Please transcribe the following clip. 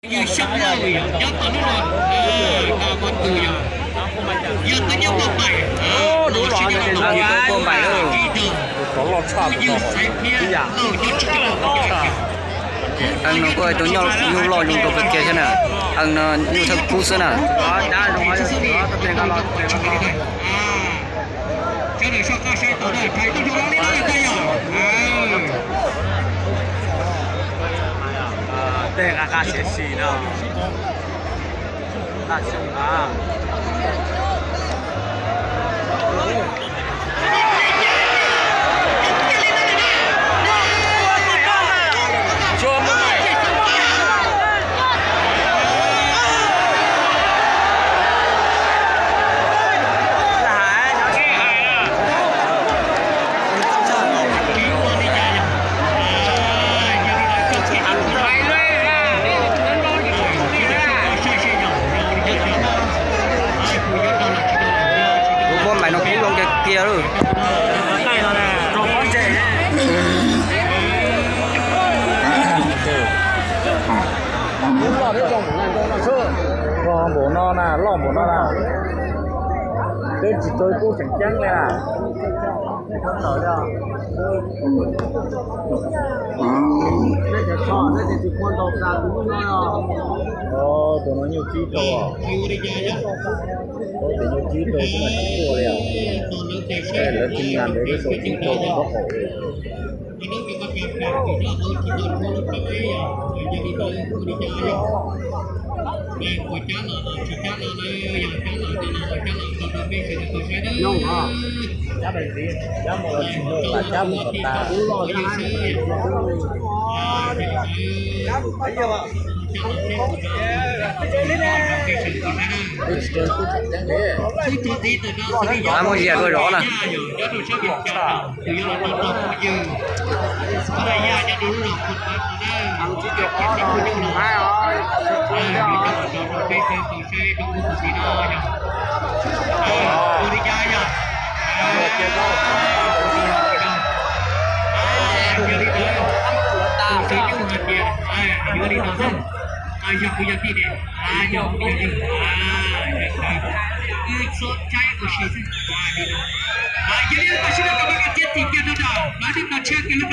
Yog xyoo loj yog nyob tom lub no, tus yog, yog tus nyob Paj Npaim, tus nyob Paj Npaim, Ees no kuj tus nyuj loj zoo rau kawg kiag thiab na. Ees no nyuj thawj kub xwb na. Tej qab qab siav si no. Qab xyoo qab. Tus Paj Npaim no kub zoo kiag kiag lawm. Loj npaum no na, loj npaum no na. Twb tsis tau kub tseem ceeb li na. Tus no nyuj tsib rau. Tus nyuj tsib rau xwb mas tsis tuaj li os. Lawv tsis nas ntawd lub xyoo tsib rau tsis paub haum li. Muaj zias tuaj zov na. Yog kuv yog tij ne, yog kuv yog tij, kuv txhob tshaib ua si xwb. Yog li tam sim no kuv mam tiav tim kiag rau tom lawv tej tog tshiab kiag lub